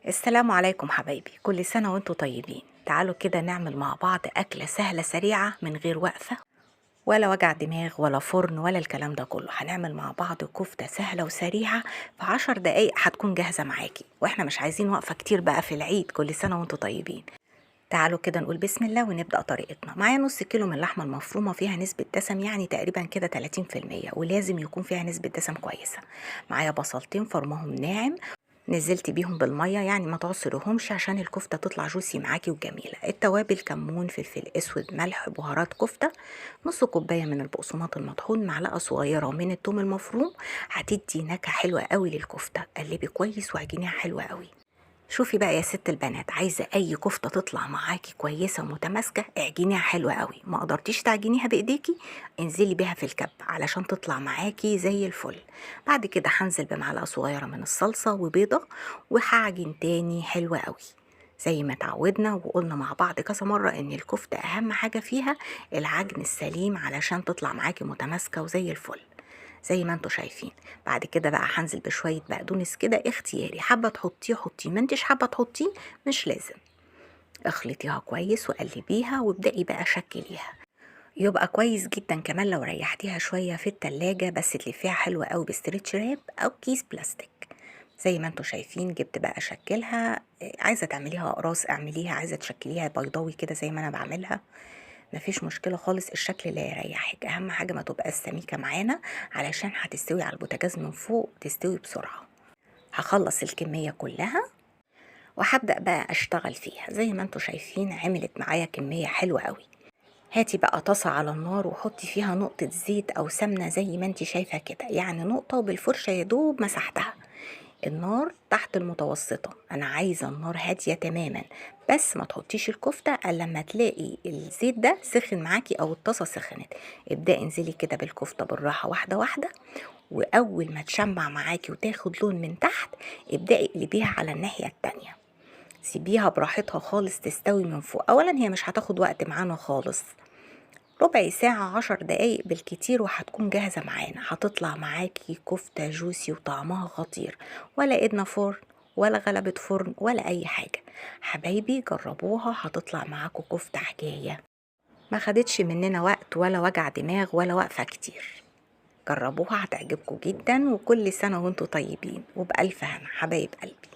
السلام عليكم حبايبي، كل سنة وانتم طيبين. تعالوا كده نعمل مع بعض أكلة سهلة سريعة من غير وقفة ولا وجع دماغ ولا فرن ولا الكلام ده كله. هنعمل مع بعض كفتة سهلة وسريعة في 10 دقايق هتكون جاهزة معاكي، واحنا مش عايزين وقفة كتير بقى في العيد. كل سنة وانتم طيبين. تعالوا كده نقول بسم الله ونبدأ طريقتنا. معايا نص كيلو من اللحمة المفرومة فيها نسبة دسم يعني تقريبا كده 30%، ولازم يكون فيها نسبة دسم كويسة. معايا بصلتين فرمهم ناعم، نزلت بيهم بالمية يعني ما تعصرهمش عشان الكفتة تطلع juicy معاكي وجميلة. التوابل كمون، فلفل اسود، ملح، بهارات كفتة، نص كوباية من البقسماط المطحون، معلقة صغيرة من التوم المفروم، هتدي نكهة حلوة قوي للكفتة. قلبي كويس وعجينيها حلوة قوي. شوفي بقى يا ست البنات، عايزة أي كفتة تطلع معاكي كويسة ومتماسكة اعجنيها حلوة قوي. ما قدرتيش تعجنيها بإيديكي انزلي بيها في الكب علشان تطلع معاكي زي الفل. بعد كده هنزل بمعلقة صغيرة من الصلصة وبيضة وهعجن تاني حلوة قوي زي ما تعودنا وقلنا مع بعض كذا مرة ان الكفتة اهم حاجة فيها العجن السليم علشان تطلع معاكي متماسكة وزي الفل زي ما انتوا شايفين. بعد كده بقى هنزل بشوية بقدونس كده اختياري، حابة تحطيه حطيه، ما انتش حابة تحطيه مش لازم. اخلطيها كويس وقلبيها وابدأي بقى شكليها. يبقى كويس جدا كمان لو ريحتيها شوية في التلاجة، بس تلفيها حلوة قوي ب stretch wrap او كيس بلاستيك زي ما انتوا شايفين. جبت بقى شكلها، عايزة تعمليها اقراص اعمليها، عايزة تشكليها بيضاوي كده زي ما انا بعملها مفيش مشكلة خالص، الشكل اللي يريحك. اهم حاجة ما تبقاش سميكة معانا علشان هتستوي على البوتاجاز من فوق تستوي بسرعة. هخلص الكمية كلها وهبدأ بقى اشتغل فيها. زي ما انتوا شايفين عملت معايا كمية حلوة قوي. هاتي بقى طاسة على النار وحطي فيها نقطة زيت او سمنة زي ما انت شايفة كده، يعني نقطة وبالفرشة يا دوب مسحتها. النار تحت المتوسطة، أنا عايزة النار هادية تماما، بس ما تحطيش الكفتة إلا لما تلاقي الزيت ده سخن معاكي أو الطاسة سخنت. ابدأي انزلي كده بالكفتة بالراحة واحدة واحدة، وأول ما تشمع معاكي وتاخد لون من تحت ابدأي اقلبيها على الناحية التانية. سيبيها براحتها خالص تستوي من فوق. أولا هي مش هتاخد وقت معانا خالص، ربع ساعة 10 دقايق بالكتير وهتكون جاهزة معانا. هتطلع معاكي كفتة جوسي وطعمها خطير، ولا ايدنا فرن ولا غلبة فرن ولا اي حاجة. حبايبي جربوها، هتطلع معاكم كفتة حكاية، ما خدتش مننا وقت ولا وجع دماغ ولا وقفة كتير. جربوها هتعجبكم جدا، وكل سنة وانتوا طيبين وبألف هنا حبايب قلبي.